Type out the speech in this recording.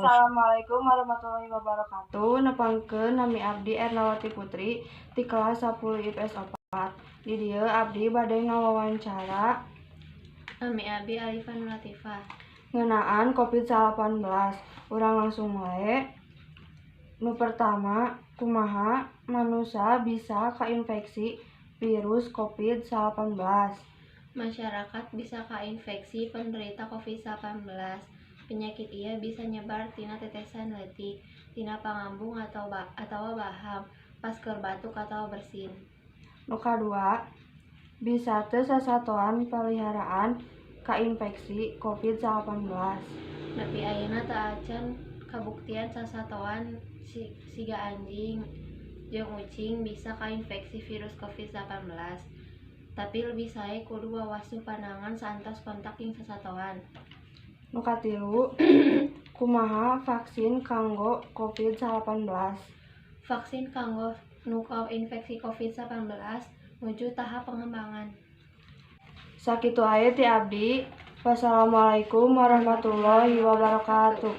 Assalamualaikum warahmatullahi wabarakatuh. Nepangkeun, nami abdi Ernawati Putri ti kelas 10 IPS 4. Di dieu abdi bade ngawawancara. Nami abdi Alifan Latifah. Ngeunaan Covid-19. Urang langsung wae. Nu pertama, kumaha manusa bisa kainfeksi virus Covid-19? Masyarakat bisa kainfeksi penderita COVID-19. Penyakit ieu bisa nyebar tina tetesan leutik tina pangambung atawa baham pas keur batuk atawa bersin. Nu kadua, bisa teu sasatoan paliharaan kainfeksi Covid-19? Nepi ayeuna teu acan kabuktian sasatoan siga anjing jeung ucing bisa kainfeksi virus COVID-19. Tapi lebih sae kudu wawasuh panangan saentos kontak jeung sasatoan. Nu katilu, kumaha vaksin kanggo Covid-19? Vaksin kanggo nu kainfeksi COVID-19 nuju tahap pengembangan. Sakitu wae ti abdi. Wassalamualaikum warahmatullahi wabarakatuh.